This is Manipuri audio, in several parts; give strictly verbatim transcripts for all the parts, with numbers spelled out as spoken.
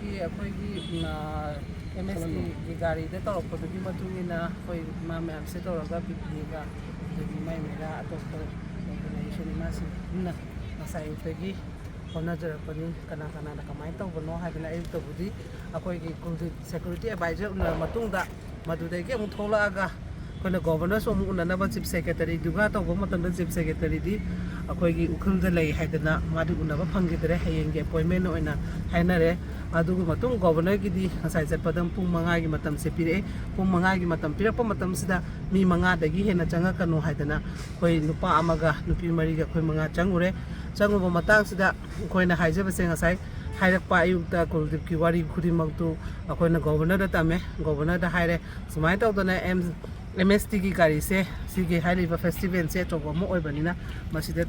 ꯒꯤ ꯑꯩꯈꯣꯏꯒꯤ ꯑꯦꯝ ꯑꯦꯁ ꯇꯤꯒꯤ ꯒꯥꯔꯤꯗ ꯇꯧꯔꯛꯄꯗꯨꯒꯤ ꯃꯇꯨꯡ ꯏꯟꯅ ꯑꯩꯈꯣꯏ ꯏꯃꯥ ꯃꯌꯥꯝꯁꯦ ꯇꯧꯔꯒ ꯄꯤꯛꯅꯤꯛꯀ ꯑꯗꯒꯤ ꯃꯥꯏ ꯃꯩꯔꯥ ꯑꯇꯣꯞꯄ ꯑꯣꯔꯒꯅꯥꯏꯖꯦꯁꯟ ꯏꯃꯥꯁꯤꯡ ꯄꯨꯟꯅ ꯉꯁꯥꯏ ꯑꯌꯨꯛꯇꯒꯤ ꯍꯣꯠꯅꯖꯔꯛꯄꯅꯤ꯫ ꯀꯅꯥ ꯀꯅꯥꯅ ꯀꯃꯥꯏꯅ ꯇꯧꯕꯅꯣ ꯍꯥꯏꯗꯅ ꯑꯌꯨꯛꯇꯕꯨꯗꯤ ꯑꯩꯈꯣꯏꯒꯤ ꯀꯨꯜꯗꯤꯞ ꯁꯦꯀ꯭ꯌꯨꯔꯤꯇꯤ ꯑꯦꯗꯚꯥꯏꯖꯔ ꯎꯅꯔ ꯃꯇꯨꯡꯗ ꯃꯗꯨꯗꯒꯤ ꯑꯃꯨꯛ ꯊꯣꯛꯂꯛꯑꯒ ꯑꯩꯈꯣꯏꯅ ꯒꯣꯕꯔꯅꯔꯁꯨ ꯑꯃꯨꯛ ꯎꯅꯅꯕ ꯆꯤꯐ ꯁꯦꯀ꯭ꯔꯦꯇꯔꯤꯗꯨꯒ ꯇꯧꯕ ꯃꯇꯝꯗ ꯆꯤꯐ ꯁꯦꯀ꯭ꯔꯦꯇꯔꯤꯗꯤ ꯑꯩꯈꯣꯏꯒꯤ ꯎꯈ꯭ꯔꯨꯜꯗ ꯂꯩ ꯍꯥꯏꯗꯅ ꯃꯥꯗꯤ ꯎꯅꯕ ꯐꯪꯈꯤꯗ꯭ꯔꯦ꯫ ꯍꯌꯦꯡꯒꯤ ꯑꯦꯄꯣꯏꯟꯃꯦꯟ ꯑꯣꯏꯅ ꯍꯥꯏꯅꯔꯦ꯫ ꯑꯗꯨꯒꯤ ꯃꯇꯨꯡ ꯒꯣꯕꯔꯅꯔꯒꯤꯗꯤ ꯉꯁꯥꯏ ꯆꯠꯄꯗ ꯄꯨꯡ ꯃꯉꯥꯒꯤ ꯃꯇꯝꯁꯦ ꯄꯤꯔꯛꯑꯦ꯫ ꯄꯨꯡ ꯃꯉꯥꯒꯤ ꯃꯇꯝ ꯄꯤꯔꯛꯄ ꯃꯇꯝꯁꯤꯗ ꯃꯤ ꯃꯉꯥꯗꯒꯤ ꯍꯦꯟꯅ ꯆꯪꯉꯛꯀꯅꯨ ꯍꯥꯏꯗꯅ ꯑꯩꯈꯣꯏ ꯅꯨꯄꯥ ꯑꯃꯒ ꯅꯨꯄꯤ ꯃꯔꯤꯒ ꯑꯩꯈꯣꯏ ꯃꯉꯥ ꯆꯪꯉꯨꯔꯦ꯫ ꯆꯪꯉꯨꯕ ꯃꯇꯥꯡꯁꯤꯗ ꯑꯩꯈꯣꯏꯅ ꯍꯥꯏꯖꯕꯁꯦ ꯉꯁꯥꯏ ꯍꯥꯏꯔꯛꯄ ꯑꯌꯨꯛꯇ ꯀꯨꯜꯗꯤꯞꯀꯤ ꯋꯥꯔꯤ ꯈꯨꯗꯤꯡꯃꯛꯇꯨ ꯑꯩꯈꯣꯏꯅ ꯒꯣꯕꯔꯅꯔꯗ ꯇꯝꯃꯦ꯫ ꯒꯣꯕꯔꯅꯔꯗ ꯍꯥꯏꯔꯦ, ꯁꯨꯃꯥꯏꯅ ꯇꯧꯗꯅ ꯑꯦꯝ ꯑꯦꯝ ꯑꯦꯁ ꯇꯤꯒꯤ ꯒꯥꯔꯤꯁꯦ ꯁꯤꯒꯤ ꯍꯥꯏꯔꯤꯕ ꯐꯦꯁꯇꯤꯚꯦꯜꯁꯦ ꯑꯆꯧꯕ ꯑꯃ ꯑꯣꯏꯕꯅꯤꯅ ꯃꯁꯤꯗ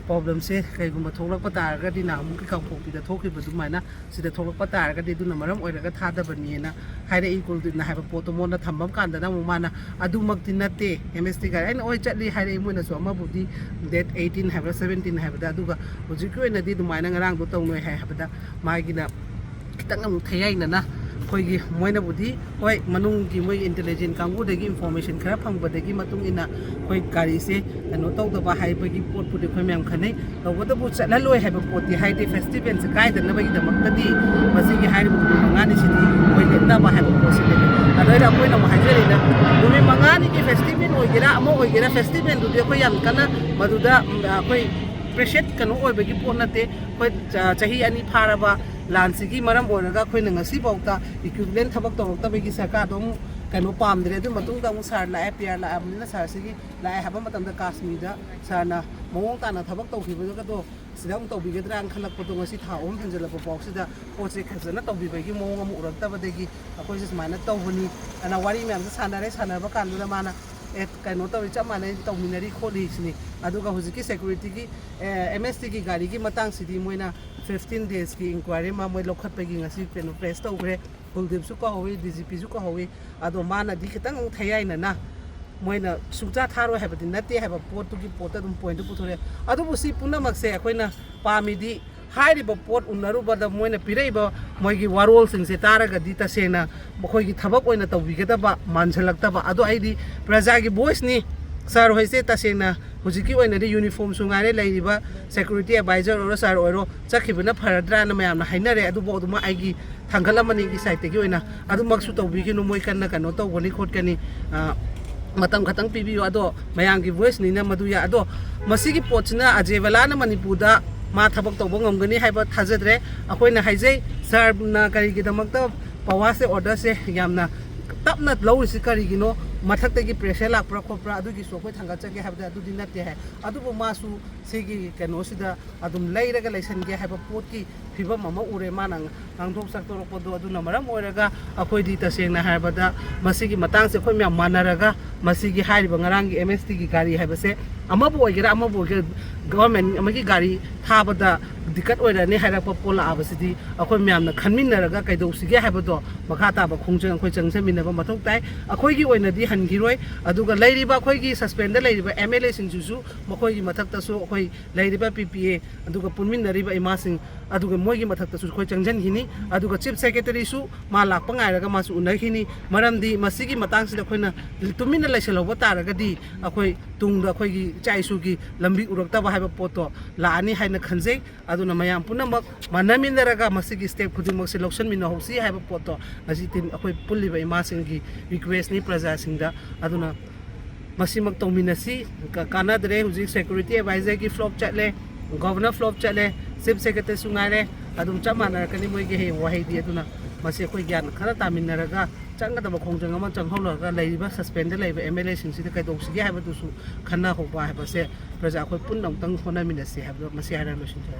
ꯄ꯭ꯔꯣꯕ꯭ꯂꯦꯝꯁꯦ ꯀꯩꯒꯨꯝꯕ ꯊꯣꯛꯂꯛꯄ ꯇꯥꯔꯒꯗꯤ ꯅꯍꯥꯟꯃꯨꯛꯀꯤ ꯀꯥꯡꯄꯣꯛꯄꯤꯗ ꯊꯣꯛꯈꯤꯕ ꯑꯗꯨꯃꯥꯏꯅ ꯁꯤꯗ ꯊꯣꯛꯂꯛꯄ ꯇꯥꯔꯒꯗꯤ ꯑꯗꯨꯅ ꯃꯔꯝ ꯑꯣꯏꯔꯒ ꯊꯥꯗꯕꯅꯦꯅ ꯍꯥꯏꯔꯛꯏ꯫ ꯀꯨꯜꯗꯤꯞꯅ ꯍꯥꯏꯕ ꯄꯣꯠꯇꯣ ꯃꯉꯣꯟꯗ ꯊꯝꯕ ꯀꯥꯟꯗꯅ ꯑꯃꯨꯛ ꯃꯥꯅ ꯑꯗꯨꯃꯛꯇꯤ ꯅꯠꯇꯦ, ꯑꯦꯝ ꯑꯦꯁ ꯇꯤ ꯒꯥꯔꯤ ꯑꯩꯅ ꯍꯣꯏ ꯆꯠꯂꯤ ꯍꯥꯏꯔꯛꯏ꯫ ꯃꯣꯏꯅꯁꯨ ꯑꯃꯕꯨꯗꯤ ꯗꯦꯠ ꯑꯩꯠꯇꯤꯟ ꯍꯥꯏꯕ꯭ꯔꯥ ꯁꯕꯦꯟꯇꯤꯟ ꯍꯥꯏꯕꯗ, ꯑꯗꯨꯒ ꯍꯧꯖꯤꯛꯀꯤ ꯑꯣꯏꯅꯗꯤ ꯑꯗꯨꯃꯥꯏꯅ ꯉꯔꯥꯡꯗꯣ ꯇꯧꯅꯣꯏ ꯍꯥꯏ ꯍꯥꯏꯕꯗ ꯃꯥꯒꯤꯅ ꯈꯤꯇꯪ ꯑꯃꯨꯛ ꯊꯌꯥꯏꯅꯅ ꯑꯩꯈꯣꯏꯒꯤ ꯃꯣꯏꯅꯕꯨꯗꯤ ꯍꯣꯏ ꯃꯅꯨꯡꯒꯤ ꯃꯣꯏꯒꯤ ꯏꯟꯇꯦꯂꯤꯖꯦꯟ ꯀꯥꯡꯕꯨꯗꯒꯤ ꯏꯟꯐꯣꯔꯃꯦꯁꯟ ꯈꯔ ꯐꯪꯕꯗꯒꯤ ꯃꯇꯨꯡ ꯏꯟꯅ ꯑꯩꯈꯣꯏ ꯒꯥꯔꯤꯁꯦ ꯀꯩꯅꯣ ꯇꯧꯗꯕ ꯍꯥꯏꯕꯒꯤ ꯄꯣꯠꯄꯨꯗꯤ ꯑꯩꯈꯣꯏ ꯃꯌꯥꯝ ꯈꯟꯅꯩ꯫ ꯇꯧꯕꯇꯕꯨ ꯆꯠꯍꯜꯂꯣꯏ ꯍꯥꯏꯕ ꯄꯣꯠꯇꯤ ꯍꯥꯏꯗꯤ ꯐꯦꯁꯇꯤꯚꯦꯜꯁꯦ ꯀꯥꯏꯗꯅꯕꯒꯤꯗꯃꯛꯇꯗꯤ ꯃꯁꯤꯒꯤ ꯍꯥꯏꯔꯤꯕ ꯅꯨꯃꯤꯠ ꯃꯉꯥꯅꯤꯁꯤꯗꯤ ꯑꯩꯈꯣꯏ ꯂꯦꯞꯅꯕ ꯍꯥꯏꯕ ꯄꯣꯠꯁꯤꯅꯦ꯫ ꯑꯗꯨ ꯑꯩꯅ ꯑꯩꯈꯣꯏꯅ ꯑꯃꯨꯛ ꯍꯥꯏꯖꯔꯤꯅ ꯅꯨꯃꯤꯠ ꯃꯉꯥꯅꯤꯒꯤ ꯐꯦꯁꯇꯤꯚꯦꯜ ꯑꯣꯏꯒꯦꯔꯥ ꯑꯃ ꯑꯣꯏꯒꯦꯔꯥ ꯐꯦꯁꯇꯤꯚꯦꯜꯗꯨꯗꯤ ꯑꯩꯈꯣꯏ ꯌꯥꯝ ꯀꯟꯅ ꯃꯗꯨꯗ ꯎꯝ, ꯑꯩꯈꯣꯏ ꯑꯦꯄ꯭ꯔꯤꯁꯤꯌꯦꯠ ꯀꯩꯅꯣ ꯑꯣꯏꯕꯒꯤ ꯄꯣꯠ ꯅꯠꯇꯦ꯫ ꯑꯩꯈꯣꯏ ꯆ- ꯆꯍꯤ ꯑꯅꯤ ꯐꯥꯔꯕ ꯂꯥꯟꯁꯤꯒꯤ ꯃꯔꯝ ꯑꯣꯏꯔꯒ ꯑꯩꯈꯣꯏꯅ ꯉꯁꯤꯐꯥꯎꯗ ꯏꯀ꯭ꯋꯤꯞꯃꯦꯟ ꯊꯕꯛ ꯇꯧꯔꯛꯇꯕꯒꯤ ꯁꯔꯀꯥꯔꯗꯣ ꯑꯃꯨꯛ ꯀꯩꯅꯣ ꯄꯥꯝꯗ꯭ꯔꯦ꯫ ꯑꯗꯨ ꯃꯇꯨꯡꯗ ꯑꯃꯨꯛ ꯁꯥꯔ ꯂꯥꯛꯑꯦ, ꯄꯤ ꯑꯥꯔ ꯂꯥꯛꯑꯕꯅꯤꯅ ꯁꯥꯔꯁꯤꯒꯤ ꯂꯥꯛꯑꯦ ꯍꯥꯏꯕ ꯃꯇꯝꯗ ꯀꯥꯁꯃꯤꯔꯗ ꯁꯥꯔꯅ ꯃꯑꯣꯡ ꯇꯥꯅ ꯊꯕꯛ ꯇꯧꯈꯤꯕꯒꯗꯣ ꯁꯤꯗ ꯑꯃꯨꯛ ꯇꯧꯕꯤꯒꯗ꯭ꯔꯥꯅ ꯈꯜꯂꯛꯄꯗꯣ ꯉꯁꯤ ꯊꯥ ꯑꯍꯨꯝ ꯍꯦꯟꯖꯜꯂꯛꯄ ꯐꯥꯎꯁꯤꯗ ꯄꯣꯠꯁꯦ ꯐꯖꯅ ꯇꯧꯕꯤꯕꯒꯤ ꯃꯑꯣꯡ ꯑꯃ ꯎꯔꯛꯇꯕꯗꯒꯤ ꯑꯩꯈꯣꯏꯁꯦ ꯁꯨꯃꯥꯏꯅ ꯇꯧꯕꯅꯤ ꯑꯅ ꯋꯥꯔꯤ ꯃꯌꯥꯝꯁꯦ ꯁꯥꯟꯅꯔꯦ꯫ ꯁꯥꯟꯅꯕ ꯀꯥꯟꯗꯨꯗ ꯃꯥꯅ ꯑꯦ ꯀꯩꯅꯣ ꯇꯧꯔꯤ, ꯆꯞ ꯃꯥꯟꯅꯩ, ꯇꯧꯃꯤꯟꯅꯔꯤ ꯈꯣꯠꯂꯤ ꯁꯤꯅꯤ꯫ ꯑꯗꯨꯒ ꯍꯧꯖꯤꯛꯀꯤ ꯁꯦꯀ꯭ꯌꯨꯔꯤꯇꯤꯒꯤ ꯑꯦꯝ ꯑꯦꯁ ꯇꯤꯒꯤ ꯒꯥꯔꯤꯒꯤ ꯃꯇꯥꯡꯁꯤꯗꯤ ꯃꯣꯏꯅ ꯐꯤꯐꯇꯤꯟ ꯗꯦꯖꯀꯤ ꯏꯟꯀ꯭ꯋꯥꯏꯔꯤ ꯑꯃ ꯃꯣꯏ ꯂꯧꯈꯠꯄꯒꯤ ꯉꯁꯤ ꯀꯩꯅꯣ ꯄ꯭ꯔꯦꯁ ꯇꯧꯈ꯭ꯔꯦ꯫ ꯀꯨꯜꯗꯤꯞꯁꯨ ꯀꯧꯍꯧꯋꯤ, ꯗꯤ ꯖꯤ ꯄꯤꯁꯨ ꯀꯧꯍꯧꯋꯤ꯫ ꯑꯗꯣ ꯃꯥꯅꯗꯤ ꯈꯤꯇꯪ ꯑꯃꯨꯛ ꯊꯌꯥꯏꯅꯅ ꯃꯣꯏꯅ ꯁꯨꯡꯆꯥ ꯊꯥꯔꯣꯏ ꯍꯥꯏꯕꯗꯤ ꯅꯠꯇꯦ ꯍꯥꯏꯕ ꯄꯣꯠꯇꯨꯒꯤ ꯄꯣꯠꯇ ꯑꯗꯨꯝ ꯄꯣꯏꯟꯠꯇꯨ ꯄꯨꯊꯣꯔꯛꯑꯦ꯫ ꯑꯗꯨꯕꯨ ꯁꯤ ꯄꯨꯝꯅꯃꯛꯁꯦ ꯑꯩꯈꯣꯏꯅ ꯄꯥꯝꯃꯤꯗꯤ ꯍꯥꯏꯔꯤꯕ ꯄꯣꯠ ꯎꯅꯔꯨꯕꯗ ꯃꯣꯏꯅ ꯄꯤꯔꯛꯏꯕ ꯃꯣꯏꯒꯤ ꯋꯥꯔꯣꯜꯁꯤꯡꯁꯦ ꯇꯥꯔꯒꯗꯤ ꯇꯁꯦꯡꯅ ꯃꯈꯣꯏꯒꯤ ꯊꯕꯛ ꯑꯣꯏꯅ ꯇꯧꯕꯤꯒꯗꯕ ꯃꯥꯟꯁꯤꯜꯂꯛꯇꯕ꯫ ꯑꯗꯣ ꯑꯩꯗꯤ ꯄ꯭ꯔꯖꯥꯒꯤ ꯚꯣꯏꯁꯅꯤ, ꯁꯥꯔ ꯍꯣꯏꯁꯦ ꯇꯁꯦꯡꯅ ꯍꯧꯖꯤꯛꯀꯤ ꯑꯣꯏꯅꯗꯤ ꯌꯨꯅꯤꯐꯣꯔꯝꯁꯨ ꯉꯥꯏꯔꯦ, ꯂꯩꯔꯤꯕ ꯁꯦꯀ꯭ꯌꯨꯔꯤꯇꯤ ꯑꯦꯗꯚꯥꯏꯖꯔ ꯑꯣꯏꯔꯣ ꯁꯥꯔ ꯑꯣꯏꯔꯣ ꯆꯠꯈꯤꯕꯅ ꯐꯔꯗ꯭ꯔꯥꯅ ꯃꯌꯥꯝꯅ ꯍꯥꯏꯅꯔꯦ꯫ ꯑꯗꯨꯕꯨ ꯑꯗꯨꯃꯛ ꯑꯩꯒꯤ ꯊꯥꯡꯒꯠꯂꯝꯕꯅꯤ ꯑꯩꯒꯤ ꯁꯥꯏꯠꯇꯒꯤ ꯑꯣꯏꯅ꯫ ꯑꯗꯨꯃꯛꯁꯨ ꯇꯧꯕꯤꯒꯅꯨ, ꯃꯣꯏ ꯀꯟꯅ ꯀꯩꯅꯣ ꯇꯧꯒꯅꯤ ꯈꯣꯠꯀꯅꯤ, ꯑ, ꯃꯇꯝ ꯈꯛꯇꯪ ꯄꯤꯕꯤꯌꯨ꯫ ꯑꯗꯣ ꯃꯌꯥꯝꯒꯤ ꯚꯣꯏꯁꯅꯤꯅ ꯃꯗꯨ ꯌꯥꯏ꯫ ꯑꯗꯣ ꯃꯁꯤꯒꯤ ꯄꯣꯠꯁꯤꯅ ꯑꯖꯦ ꯕꯂꯥꯅ ꯃꯅꯤꯄꯨꯔꯗ ꯃꯥ ꯊꯕꯛ ꯇꯧꯕ ꯉꯝꯒꯅꯤ ꯍꯥꯏꯕ ꯊꯥꯖꯗ꯭ꯔꯦ꯫ ꯑꯩꯈꯣꯏꯅ ꯍꯥꯏꯖꯩ, ꯁꯥꯔꯅ ꯀꯔꯤꯒꯤꯗꯃꯛꯇ ꯄꯋꯥꯁꯦ, ꯑꯣꯔꯗꯔꯁꯦ ꯌꯥꯝꯅ ꯇꯞꯅ ꯂꯧꯔꯤꯁꯤ ꯀꯔꯤꯒꯤꯅꯣ? ꯃꯊꯛꯇꯒꯤ ꯄ꯭ꯔꯦꯁꯔ ꯂꯥꯛꯄ꯭ꯔꯥ ꯈꯣꯠꯄ꯭ꯔꯥ? ꯑꯗꯨꯒꯤꯁꯨ ꯑꯩꯈꯣꯏ ꯊꯥꯡꯒꯠꯆꯒꯦ ꯍꯥꯏꯕꯗ ꯑꯗꯨꯗꯤ ꯅꯠꯇꯦ ꯍꯥꯏ꯫ ꯑꯗꯨꯕꯨ ꯃꯥꯁꯨ ꯁꯤꯒꯤ ꯀꯩꯅꯣꯁꯤꯗ ꯑꯗꯨꯝ ꯂꯩꯔꯒ ꯂꯩꯁꯟꯒꯦ ꯍꯥꯏꯕ ꯄꯣꯠꯀꯤ ꯐꯤꯕꯝ ꯑꯃ ꯎꯔꯦ ꯃꯥꯅ ꯉꯥꯡꯊꯣꯛ ꯁꯛꯇꯣꯔꯛꯄꯗꯣ꯫ ꯑꯗꯨꯅ ꯃꯔꯝ ꯑꯣꯏꯔꯒ ꯑꯩꯈꯣꯏꯗꯤ ꯇꯁꯦꯡꯅ ꯍꯥꯏꯔꯕꯗ ꯃꯁꯤꯒꯤ ꯃꯇꯥꯡꯁꯦ ꯑꯩꯈꯣꯏ ꯃꯌꯥꯝ ꯃꯥꯟꯅꯔꯒ ꯃꯁꯤꯒꯤ ꯍꯥꯏꯔꯤꯕ ꯉꯔꯥꯡꯒꯤ ꯑꯦꯝ ꯑꯦꯁ ꯇꯤꯒꯤ ꯒꯥꯔꯤ ꯍꯥꯏꯕꯁꯦ ꯑꯃꯕꯨ ꯑꯣꯏꯒꯦꯔꯥ ꯑꯃꯕꯨ ꯑꯣꯏꯒꯦꯔꯥ ꯒꯚꯔꯟꯃꯦꯟ ꯑꯃꯒꯤ ꯒꯥꯔꯤ ꯊꯥꯕꯗ ꯗꯤꯛꯀꯠ ꯑꯣꯏꯔꯅꯤ ꯍꯥꯏꯔꯛꯄ ꯄꯣꯠ ꯂꯥꯛꯑꯕꯁꯤꯗꯤ ꯑꯩꯈꯣꯏ ꯃꯌꯥꯝꯅ ꯈꯟꯃꯤꯟꯅꯔꯒ ꯀꯩꯗꯧꯁꯤꯒꯦ ꯍꯥꯏꯕꯗꯣ ꯃꯈꯥ ꯇꯥꯕ ꯈꯣꯡꯖꯪ ꯑꯩꯈꯣꯏ ꯆꯪꯁꯤꯟꯃꯤꯟꯅꯕ ꯃꯊꯧ ꯇꯥꯏ꯫ ꯑꯩꯈꯣꯏꯒꯤ ꯑꯣꯏꯅꯗꯤ ꯍꯟꯈꯤꯔꯣꯏ꯫ ꯑꯗꯨꯒ ꯂꯩꯔꯤꯕ ꯑꯩꯈꯣꯏꯒꯤ ꯁꯁꯄꯦꯟꯗ ꯂꯩꯔꯤꯕ ꯑꯦꯝ ꯑꯦꯜ ꯑꯦꯁꯤꯡꯁꯤꯁꯨ ꯃꯈꯣꯏꯒꯤ ꯃꯊꯛꯇꯁꯨ ꯑꯩꯈꯣꯏ ꯂꯩꯔꯤꯕ ꯄꯤ ꯄꯤ ꯑꯦ ꯑꯗꯨꯒ ꯄꯨꯟꯃꯤꯟꯅꯔꯤꯕ ꯏꯃꯥꯁꯤꯡ ꯑꯗꯨꯒ ꯃꯣꯏꯒꯤ ꯃꯊꯛꯇꯁꯨ ꯑꯩꯈꯣꯏ ꯆꯪꯁꯤꯟꯈꯤꯅꯤ꯫ ꯑꯗꯨꯒ ꯆꯤꯐ ꯁꯦꯀ꯭ꯔꯦꯇꯔꯤꯁꯨ ꯃꯥ ꯂꯥꯛꯄ ꯉꯥꯏꯔꯒ ꯃꯥꯁꯨ ꯎꯅꯈꯤꯅꯤ꯫ ꯃꯔꯝꯗꯤ ꯃꯁꯤꯒꯤ ꯃꯇꯥꯡꯁꯤꯗ ꯑꯩꯈꯣꯏꯅ ꯇꯨꯃꯤꯟꯅ ꯂꯩꯁꯜꯍꯧꯕ ꯇꯥꯔꯒꯗꯤ ꯑꯩꯈꯣꯏ ꯇꯨꯡꯗ ꯑꯩꯈꯣꯏꯒꯤ ꯏꯆꯥ ꯏꯁꯨꯒꯤ ꯂꯝꯕꯤ ꯎꯔꯛꯇꯕ ꯍꯥꯏꯕ ꯄꯣꯠꯇꯣ ꯂꯥꯛꯑꯅꯤ ꯍꯥꯏꯅ ꯈꯟꯖꯩ꯫ ꯑꯗꯨꯅ ꯃꯌꯥꯝ ꯄꯨꯝꯅꯃꯛ ꯃꯥꯟꯅꯃꯤꯟꯅꯔꯒ ꯃꯁꯤꯒꯤ ꯁ꯭ꯇꯦꯞ ꯈꯨꯗꯤꯡꯃꯛꯁꯦ ꯂꯧꯁꯤꯟꯃꯤꯟꯅꯍꯧꯁꯤ ꯍꯥꯏꯕ ꯄꯣꯠꯇꯣ ꯉꯁꯤ ꯇꯤꯝ ꯑꯩꯈꯣꯏ ꯄꯨꯜꯂꯤꯕ ꯏꯃꯥꯁꯤꯡꯒꯤ ꯔꯤꯀ꯭ꯋꯦꯁꯅꯤ ꯄ꯭ꯔꯖꯥꯁꯤꯡꯗ꯫ ꯑꯗꯨꯅ ꯃꯁꯤꯃꯛ ꯇꯧꯃꯤꯟꯅꯁꯤ꯫ ꯀ-, ꯀꯥꯟꯅꯗ꯭ꯔꯦ꯫ ꯍꯧꯖꯤꯛ ꯁꯦꯀ꯭ꯌꯨꯔꯤꯇꯤ ꯑꯦꯗꯚꯥꯏꯖꯔꯒꯤ ꯐ꯭ꯂꯣꯞ ꯆꯠꯂꯦ, ꯒꯣꯚꯔꯅꯔ ꯐ꯭ꯂꯣꯞ ꯆꯠꯂꯦ, ꯆꯤꯐ ꯁꯦꯀ꯭ꯔꯦꯇꯔꯤꯁꯨ ꯉꯥꯏꯔꯦ꯫ ꯑꯗꯨꯝ ꯆꯞ ꯃꯥꯟꯅꯔꯛꯀꯅꯤ ꯃꯣꯏꯒꯤ ꯍꯌꯦꯡ ꯋꯥꯍꯩꯗꯤ꯫ ꯑꯗꯨꯅ ꯃꯁꯤ ꯑꯩꯈꯣꯏ ꯒ꯭ꯌꯥꯟ ꯈꯔ ꯇꯥꯃꯤꯟꯅꯔꯒ ꯆꯪꯒꯗꯕ ꯈꯣꯡꯖꯪ ꯑꯃ ꯆꯪꯍꯧꯔꯒ ꯂꯩꯔꯤꯕ ꯁꯁꯄꯦꯟꯗ ꯂꯩꯔꯤꯕ ꯑꯦꯝ ꯑꯦꯜ ꯑꯦꯁꯤꯡꯁꯤꯗ ꯀꯩꯗꯧꯁꯤꯒꯦ ꯍꯥꯏꯕꯗꯨꯁꯨ ꯈꯟꯅꯍꯧꯕ ꯍꯥꯏꯕꯁꯦ ꯄ꯭ꯔꯖꯥ ꯑꯩꯈꯣꯏ ꯄꯨꯟꯅ ꯑꯃꯨꯛꯇꯪ ꯍꯣꯠꯅꯃꯤꯟꯅꯁꯤ ꯍꯥꯏꯕꯗꯣ ꯃꯁꯤ ꯍꯥꯏꯔꯒ ꯂꯣꯏꯁꯤꯟꯖꯔꯒꯦ꯫